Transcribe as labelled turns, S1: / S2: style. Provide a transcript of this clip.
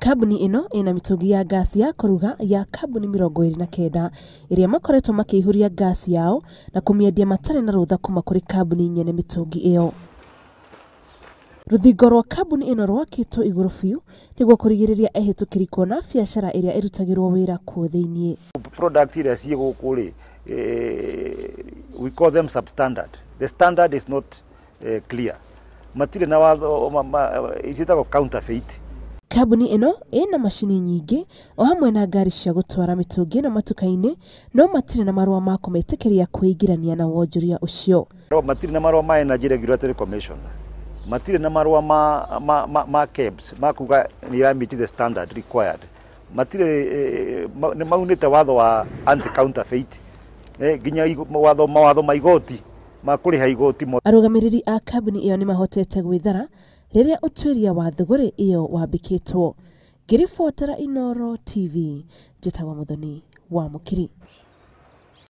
S1: Kambuni ĩno ĩna mĩtũngi ya ngasi ya kũruga ya kambuni 29 ĩrĩa makoretwo makĩihũria ngasi yao na kũmĩendia matarĩ na rũtha kuma kũrĩ kambuni nyene mĩtũngi ĩyo. Rũthingo rwa kambuni ĩno rwakĩtwo igũrũ biũ nĩguo kũrigĩrĩria ehĩtũkĩri kuona biacara ĩrĩa ĩrutagĩrwo wĩra kuo thĩiniĩ.
S2: Product iria ciĩ gũkũ rĩ, we call them substandard. The standard is not clear. Matirĩ na watho, ciĩtagwo counterfeit.
S1: Kambuni ĩno ĩna macini nyingĩ o hamwe na ngari cia gũtwara mĩtũngi ĩno matuka-inĩ, no matirĩ na marũa ma kũmetĩkĩria kwĩingĩrania na wonjoria ũcio.
S2: Matirĩ na marũa ma Energy Regulatory Commission, matirĩ na marũa ma KEBS ma kuga nĩ ira meet the standard required. Matirĩ, nĩ maunĩte watho wa anti counterfeit, nginya watho, mawatho ma igoti ma kũrĩha igoti.
S1: Arũgamĩrĩri a kambuni ĩyo nĩ mahotete gwĩthara rĩrĩa ũtuĩria wa thũgũrĩ ĩyo wambĩkĩtwo. Ngĩribotera Inooro TV, njĩtagwo Muthoni wa Mũkiri.